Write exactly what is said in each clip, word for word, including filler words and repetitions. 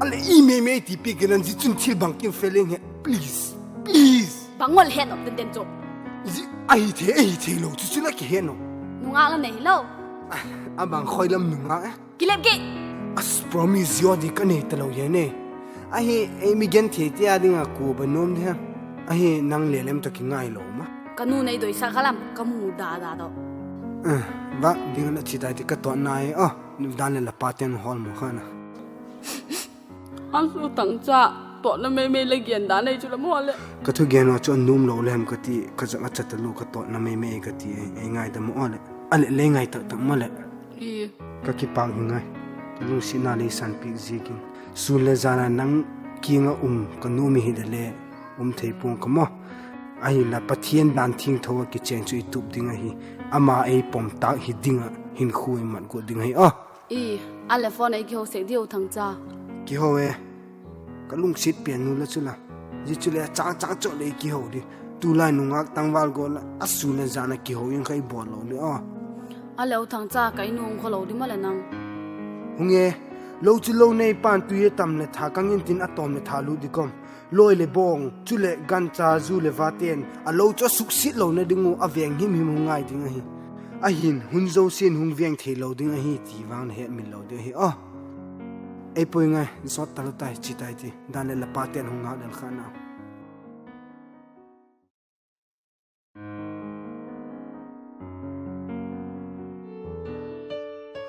A leh i mei mei ti piak in an zi chun thil bang kim feeling he. Please, please. Bang ngol he nop den den chu. Zi ahi thei, ahi thei lo chu chu la ki he nop. Nungak la nei lo. A bang khoi lam nungak e. Kilep ki. As promise zia di ka nei ta lo hi ne. Ahi, ei mi gen thei te a ding a ku ba nuam di ha. Ahi nang le lem ta ki ngai lo ma. Ka nu nei doi sa ka lam ka mu da da do. Eh, ba ding na chi dai ti ka to nai a. Nu dan le la pa ten hol mo kha na. An su tang cha, tawtna mei mei le gen dan ei chu la maw le. Ka thu gen a chu a nuam lo le hem ka ti, ka zak a chat a lu ka tawtna mei mei ka ti, ei ngai da maw le. A le le ngai tak tak maw le. Ka kipak hi ngai. Ka lungsiatna le san piak ziakin. Sun le zan a nang kiang a um ka nuam hi le le um thei puang ka maw. Ahinla Pathian dan thiangtho a kicheng chu i tup ding ahi. Ama ei pom tak hi ding a hin khu i mat gu ding ahi a. I, a le phone ei kiho sek diu Thangcha. Kiho e. Ka lungsiat pian nu la chu la. Zia chu le chang chang chawh le kiho di. Tulai nungak tangval gual a sun le zan a kiho in kha i bawl lo le aw. A le u Thangcha ka i nu hung kho lo di maw le nang. Hung e, lo chu lo nei pan tui a tam le tha kang in tin a tawm le tha lut di kom. Lawi le bawng, chuleh gancha zu le vate'n a lo chu a suksiat lona ding uh a veng him him hung ngai ding ahi. Ahin hun zosia'n hung veng thei lo ding ahi ti vang na hetmil lo ding ahi aw. Ei pui ngai, zawt ta lo tai, chi tai ti, dan leh la pate'n hung ngâk del kha na.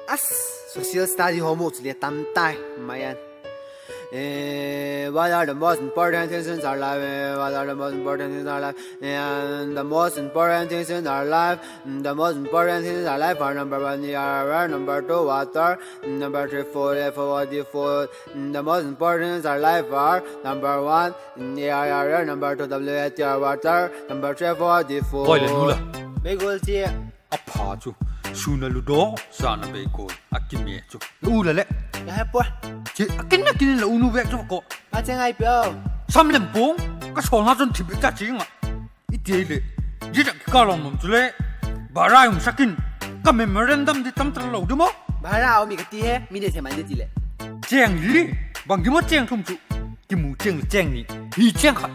As, social study homework chu le tam tai mai an. Eh, what are the most important things in our life? Eh, what are the most important things in our life? And the most important things in our life, mm, the most important things in our life are number one, air, number two, water, number three, food, F O O D, food. Mm, the most important things in our life are number one, air, number two, W A T R, water, number three, F O O D, food. Koi le nu la. Meigul chi. A pha chu, sun a ludo, zan a beikol, a kime chu. La u la le. Ka he pua. Chi, a kin na kin la u nu bek chu ko. A cheng ai pia. Sam lem pung, ka sawlna chun thip bek cha ching a. I ti le, zia tak ka long nom chu le, bara um sakin, ka memorandum di tam ta lo di maw. Bara um i ka ti he, mi ne se man di ti le. Cheng li, bang di maw cheng thum chu. Kimu cheng le cheng ni, hi cheng khat.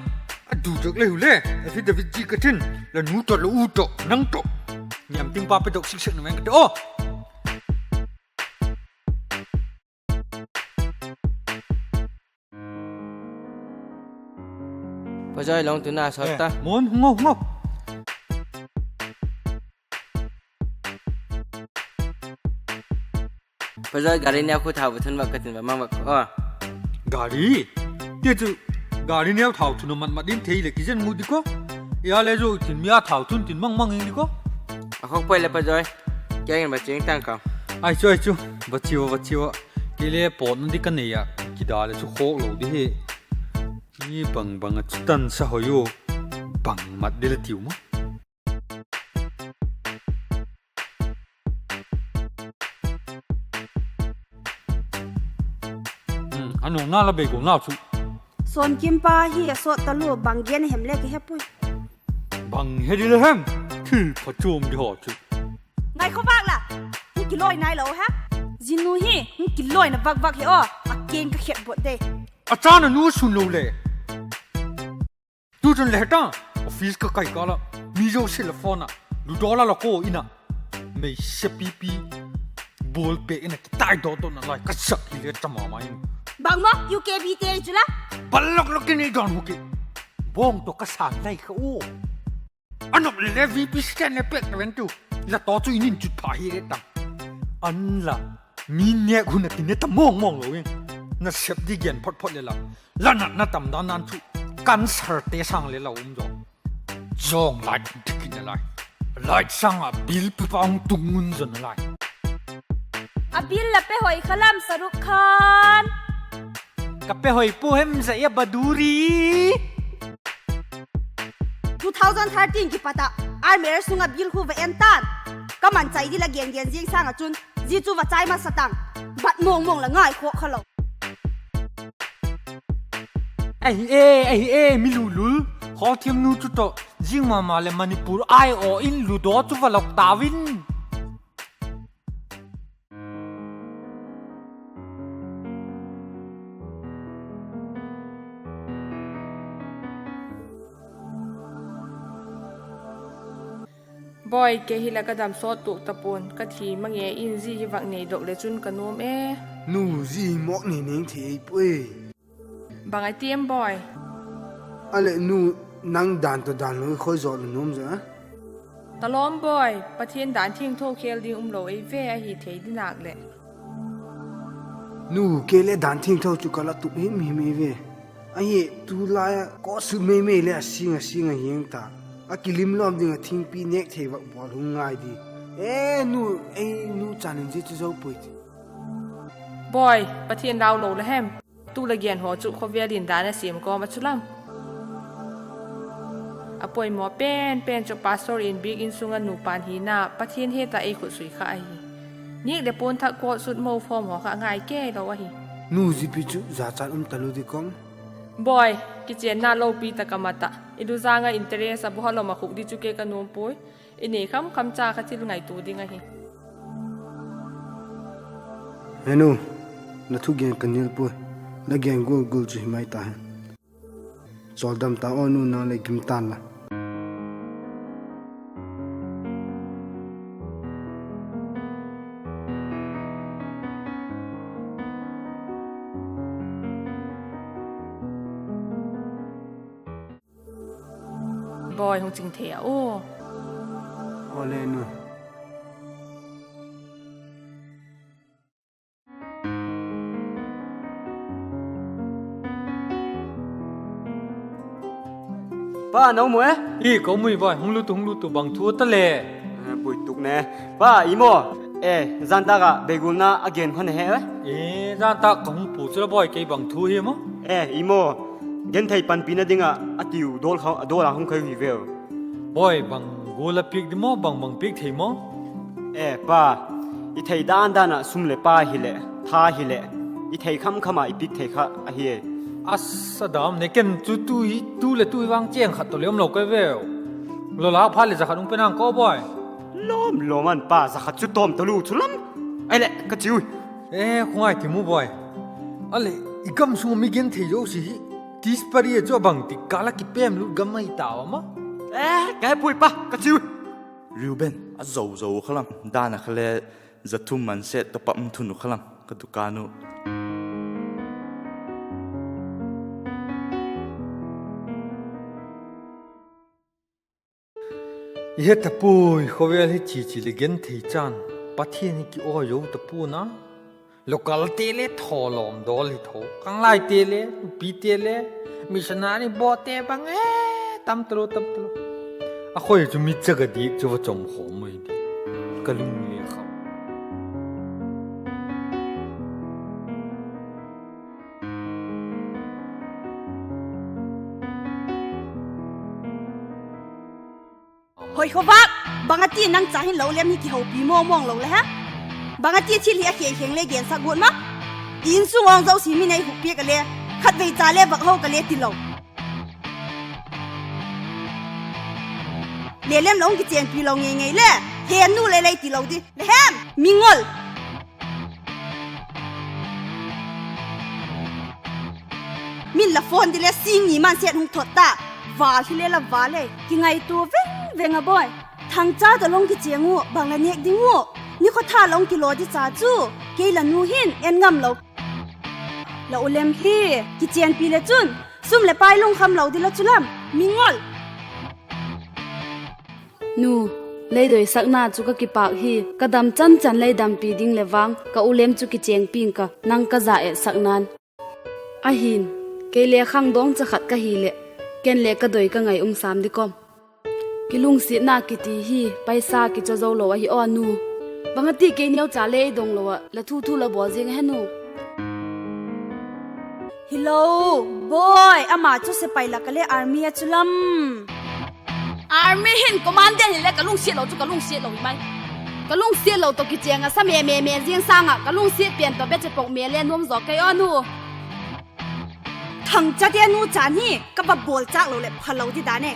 A du dok le hu le, affidavit chi ka tin, la nu tawh, la u tawh, nang tawh. Niam ting pa pe dok sik sek na meng ka te aw. Pa Joy long tu na sawt ta. Mon, hung o, hung o. Pa Joy, gari neu khu thau va thun vak ka tin va mang vak aw. Gari? Ti chu, gari neu thau thun a mat mat in thei le kizen mu di ko. Ia le zo tin mi a thau thun tin mang mang in di ko. A khok poi le Pa Joy. Kei in va ching tang ka. Ai chu, ai chu. Va chiu, va chiu. Kei le pawtna di ka nei a. Kida le chu khok lo di hi. Mi bang bang a chu tan sa hoi u. Bang mat di le tiu maw. Hmm, a nuamna la bei go nau chu. Sawn Kimpa hi a sawt talu bang gen hem le ki he pui. Bang he di le hem, thil pha chuam di haw chu. Ngai kho vak la, hung kilawi nai lo ha. Zinu hi hung kilawi na vak vak hi aw, a keng ka khet bot de. A chana nu sun lo le. Tu chun le heta, office ka kai kâl a, mi zosia la phone a, ludo la la ko in a, mei se pipi, ball pêk in a kitai dot dot na lai, ka sak hi le chama ma in. Bang ma, U K B te chu la. Bal lok lok in i don hu ki. Bawng to ka sang lai ka u. A nop le le V P stand le pêk na ven tu. La to chu in in chut pha hi le ta. An la. Mi nêk hun a ti ne ta mawng mawng lo in. Na sep di gen phot phot le la. La natna tam dan nan chu. Cancer te sang le la um zo. Zong light dik in a lai. Light sang a bill pe pa hung tung ngun zon a lai. A bill la pe hoi kha lam Saruk Khan. Ka pe hoi pu hem za e baduri. Two thousand thirteen kipat a army sung a bill khu va en tan. Ka man chai di la gen gen ziang sang a chun. Zia chu va chai masa tang. Bat mawng mawng la ngai khawk kha lo. Ahi e, ahi e, mi lulul. Khawthiam nu chu tawh. Zing mama le Manipur ai aw in ludo chu va lok tau in. Bawi, kei hi la ka dam sawt tuak ta pua'n, ka thi mange in zi hi vak nei dok le chun ka nuam e. Nu, zi mawk nei neng thei ei puai. Bang a tiam bawi? A leh nu, nang dan tawh dan lo i khoi zawt la nuam zaw a? Talawm bawi, Pathian dan thiangtho khêl ding um lo ei ve ahi thei dinâk leh. Nu, kei le dan thiangtho chu ka la tup him him ei ve. Ahi, tulai ah kawsut mei mei le a sing a sing a hiang ta. A kilim lawm ding ah thingpi nêk thei vak bawl hung ngai di. E nu, ei nu chan in zia chu zo puai ti. Bawi, Pathian lau lo la hem? Tu la gen haw chu khawvel in dan a siam kawm a chu lam. A poimaw pen pen chu pastor in biak in sung a nupa hina Pathian het ah ei khutsui kha ahi. Nêk leh puan thak kawsut mo form haw kha ngai kei lo ahi. Nu, zipi chu zachat um talu di kawm. Bawi, kichênna lopi tak a mat ah i lu zang ah interest a bu ha lom a khuk di chu kei ka nuam puai. I nei kham kham cha kha thil ngaitua ding ahi. He nu, la thugen ka nil puai. La gen gual gual chu hi mai ta hen. Chawldam ta aw nu, nang le gim ta'n la. Bawi, hung ching thei a u. Aw le nu. Pa, na um u e? I, ka um ui bawi, hung lut u, hung lut u, bang thu ta le? Puituk ne. Pa, i maw? E, zan tâk ah beigulna a gen khan a he e. E, zan tâk ka hung pu chu la bawi, kei bang thu hi maw? E, i maw? Genthei panpina ding ah a tiu dawl kha, a dawl a hung khai hi veu. Bawi, bang gual a piak di maw, bang bang piak thei maw? E pa, i thei dan dan ah sum leh pai hileh, tha hileh, i thei kham kham ah i piak thei kha ahi. A sa dam ne, ken chu tu hi, tu leh tu hi vang chêng khat tawh le um lo ka veu. Lo lâk phat leh za khat hung pe nang ka bawi. Lawm lawm an pa, za khat chu tawm talu chu lam. Ahileh ka chi ui. E, khungai ti mu bawi. A leh, i gam sung mi genthei zosia hi, Tispari a chu a bangtik kâl ah kipem lut gam ahi tau a maw? E, ka he puai pa, ka chi ui. Reuben, a zo zo kha lam, dan a kha le za thum man set tawh pam thun u kha lam, ka dukan u. I he ta puai, khawvel hi chi chi leh genthei chan, Pathian hi kiawi zo ta pua'n a. Localte le thawlawm dawl hi tho, khanglaite le, nupite le, missionary bawte bang e, tam talu, tam talu. A khoi chu mi chak a dik chu va chawm khawm mai di, ka lung le kham. Hoi khawvak, bang a ti nang cha hin lo lem hi kihopi mawng mawng lo le ha? Bang a ti thil hi a kheng kheng le gensak guat ma? I insung awng zosia min ei hukpiak a le, khatvei cha le vak ho ka le ti lo. Le lem lo hung kichênpi lo ngei ngei le, he nu le lei ti lo di le hem, mingol. Min la phone di le sing ni man set hung thot ta. Vâl hile la vâl e, kingaitua veng veng a bawi. Thangcha tawh long kichêng u, bang la nêk ding u? Nikhawtha long kilaw di cha chu, kei la nu hin en ngam lo. La u lem hi, kichênpi le chun, sum leh pai lungkham lo di la chu lam, mingol. Nu, lei doisakna chu ka kipâk hi, ka dam chan chan lei dampi ding leh vang, ka u lem chu kichêngpi ing ka, nang ka za etsakna'n. Ahin, kei le khangdawng cha khat ka hileh, ken le ka doi ka ngai um sam di kawm. Kilungsiatna kiti hi, paisa kicha zo lo ahi aw nu. Bang a ti kei neu cha le ei dong lo ah, la thu thu la bawl ziang a he nu. Hilo, bawi, ama chu sepai lak a le army a chu lam. Army hin commandant hile ka lungsiat lo chu ka lungsiat lo hi mai. Ka lungsiat lo tawh kichêng a sa me me me ziang sâng ah, ka lungsiat pen tawh beche pok me le nuam zaw kei aw nu. Thangchate nu chan hi ka va bawlchâk lo leh phalo di dan e.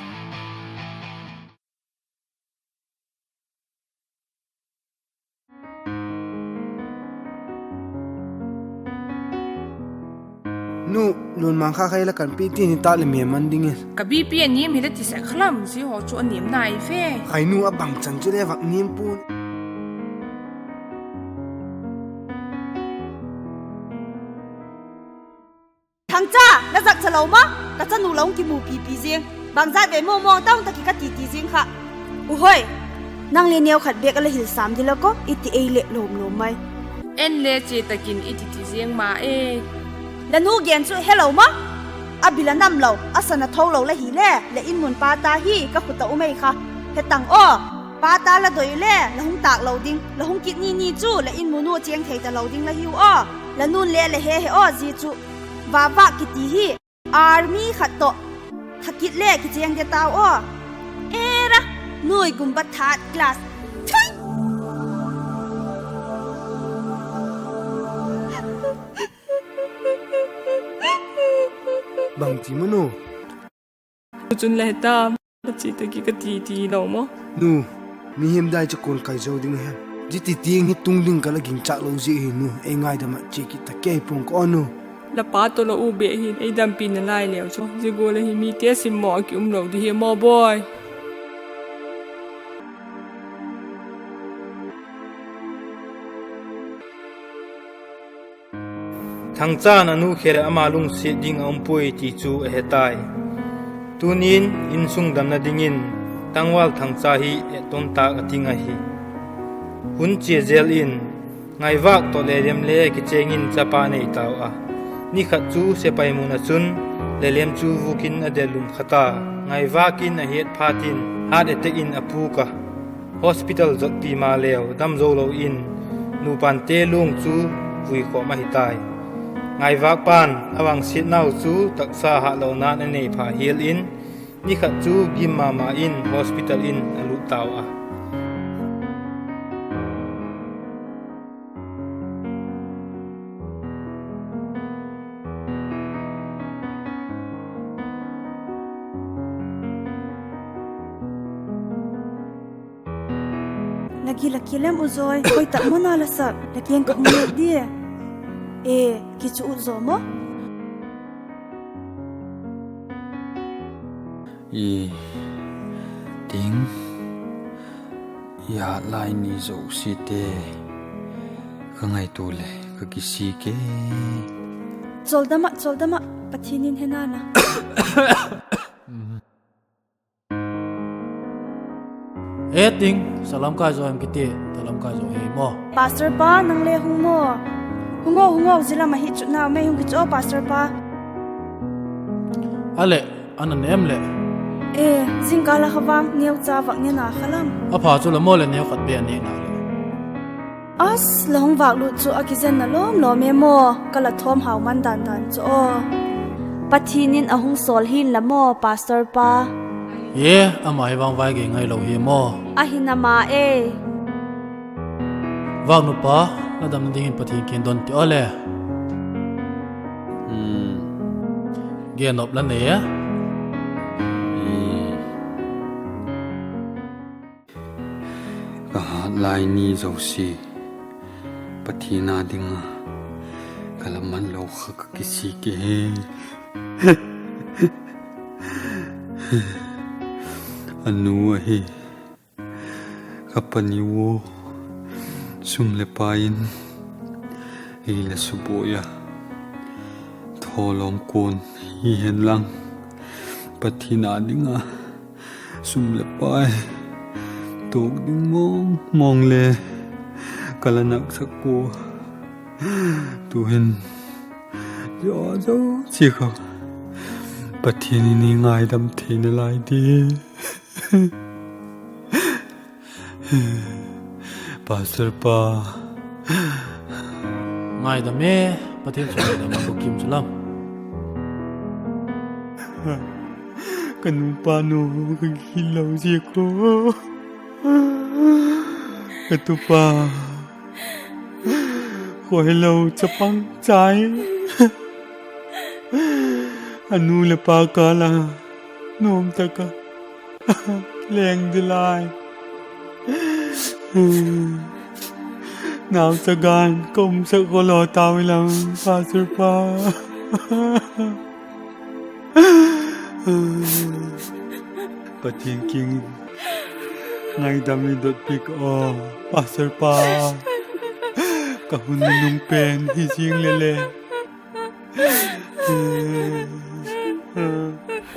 Nu, lun mang kha khai la kan pi ti ni ta le mi man ding e. Ka B P a niam hi la ti sek kha lam, zia haw chu a niam nai ve. Ai nu, a bang chan chu le vak niam pua'n. Thangcha, la zakcha lo ma? Ka chanu la hung kimu pipi ziang. Bangzat ve maw, mawng ta hung ta ki ka ti ti ziang kha. U hoi, nang le neu khat bêk a la hil sâm dil a kaw, i ti ei le lawm lawm mai. En le chia tak in i ti ti ziang ma e. La nu gen chu helo ma? A bil a nam lo, a san a tho lo la hile, la in mun pa ta hi ka khut a um ei kha. He tang aw, pa ta la doi le la hung tâk lo ding, la hung kit ni ni chu la in mun u chiang thei ta lo ding la hiu aw. La nun le la he he aw zia chu. Vavak kiti hi army khat tawh thakit le kichiang de tau aw. Era, nuai gumba third class. Bang ti ma nu? Tuchun la he ta, ka chi ta ki ka ti ti lo maw? Nu, mihing dai chu kuan kai zo ding ahem? Zia ti tiang hi tung ding ka la gingchâk lo zia hi nu, ei ngaidam ah chia kit ta kei pua'ng ka aw nu. La pa tawh la u bêk hin ei dampina lai leu chu, zia gual a hi mite simmaw a ki um lo di hi maw bawi. Thangcha'n a nu khe leh ama lungsiat ding a um puai ti chu a he tai. Tuni'n insung damna dingin tangval Thangcha hi etton tâk a ting ahi. Hun chia zel in Ngaivâk tawh Lelem le kichêng in chapa nei tau a. Ni khat chu sepai mun ah chun Lelem chu vuk in a del lum kha ta. Ngaivâk in a hiat phat in heart attack in a pûk a. Hospital zotpi maleu dam zo lo in, nupate luang chu vui khawm ahi tai. Ngaivâk pa'n a vangsiatnau chu taksa hatlona'n a nei pha hial in, ni khat chu gim ma ma in hospital in a lut tau a. La gil a kilem u zawi, hoi tak maw na la sak, la kiang ka hung lut dia. E, kichu ut zaw maw? I, Ting, i hat lai ni zosiate ka ngaitua leh ka kisik e. Chawldam ah, chawldam ah, Pathian in he na na. E Ting, salam kai zaw em kiti, salam kai zaw hi maw? Pastor pa, nang le hung maw? Hung o, hung o, zia lam ah hi chu nau mei hung kichu o, Pastor pa. A leh, a na ne em leh? E, zingkal a kha vang neucha vak ne na kha lam. A pha chu la maw leh neu khat bêk a ne na leh. As, la hung vâk lut chu a kizenna lawm lawm e maw, ka la thawm hau man dan dan chu aw. Pathian in a hung sawl hi'n la maw, Pastor pa? E, ama hi vang vai gei ngailo hi maw? Ahi na ma e. Vâknupa, la damna dingin Pathian kiang don ti aw le. Gen nop la nei a? Ka hat lai ni zosia Pathian â ding a ka la man lo kha ka kisik e. A nu ahi ka pani u, sum leh pai in ei la subuai a, thawlawm kuan hi hen lang, Pathian â ding a sum leh pai tuak ding mawng mawng le ka la naksak pua. Tu'hin zo zosia kha Pathian in ei ngaidam theina lai di. Pastor pa, ngaidam e, Pathian chu ngaidam a bukim chu lam. Ka nupa nu ka gilo ziak a, ka tupa khaw helo chapang chai, a nu leh pa kâl a nuam tak a leng di lai. Nauchaga in ka umsak khawlaw tau i lam, Pastor pa. Pathian kiang ngaidam i dot piak aw, Pastor pa. Ka hun nunung pen hi zing le le.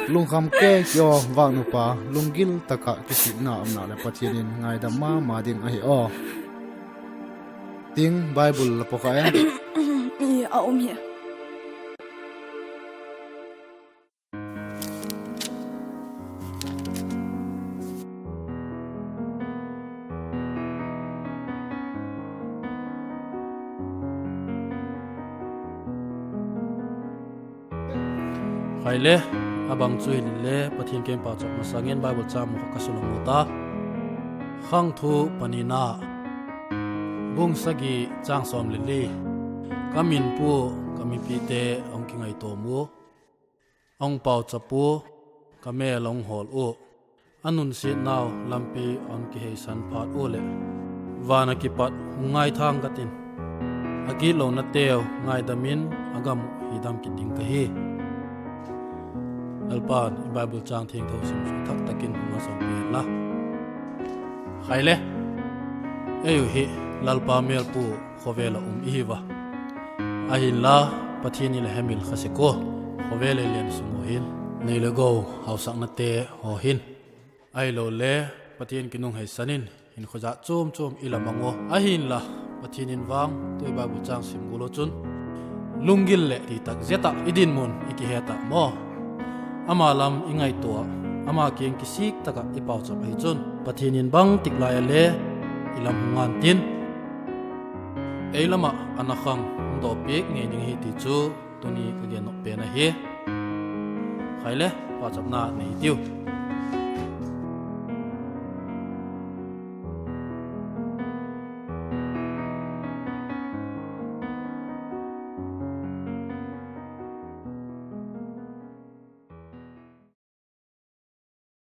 Lungkham kei kei aw, vâk nupa, lunggil tak ah kisikna umna leh Pathian in ngaidam ma ma ding ahi aw. Ting, Bible la pua kha em? A um hi. Khai le, a bang chu hile le, Pathian kiang pauchap masang in Bible châng mu kha ka sulung u ta. Khangthu panina, bung sagi, châng sawm le li. Ka min pua, ka mipite a hung kingaitawm u, a hung pauchap u, ka mêl a hung hawl u, a nunsiatnau lampi a hung kiheisan phat u leh, van ah kipat hung ngaithâng ka tin, a gitlonateu ngaidam in a gam uh hidam kit ding ka hi. Lalpa'n i Bible châng thiangtho sim chu thak tak in hung malsawmpi hen la. Khai le, ei uh hi Lalpa mêlpu khawvel ah um i hiu a, ahinla Pathian in a hemil kha sek ua, khawvel ei lian sung ua hin, nei le go, hausaknate haw hin, ahilole Pathian kinungheisan in hinkhua jat chuam chuam i la mang ua, ahinla Pathian in vang tu i Bible châng sim gual ah chun lunggil leh ti tak zet ah i dinmun i kihet ah maw, ama lam i ngaitua, ama kiang kisik tak ah i pauchap ahi chun Pathian in bangtik lai a le i lam hung ngan tin, ei lam ah a na khang hung dawpiak ngei ding ahi ti chu tuni ka gen nop pen ahi. Khai le, pauchapna nei hitiu.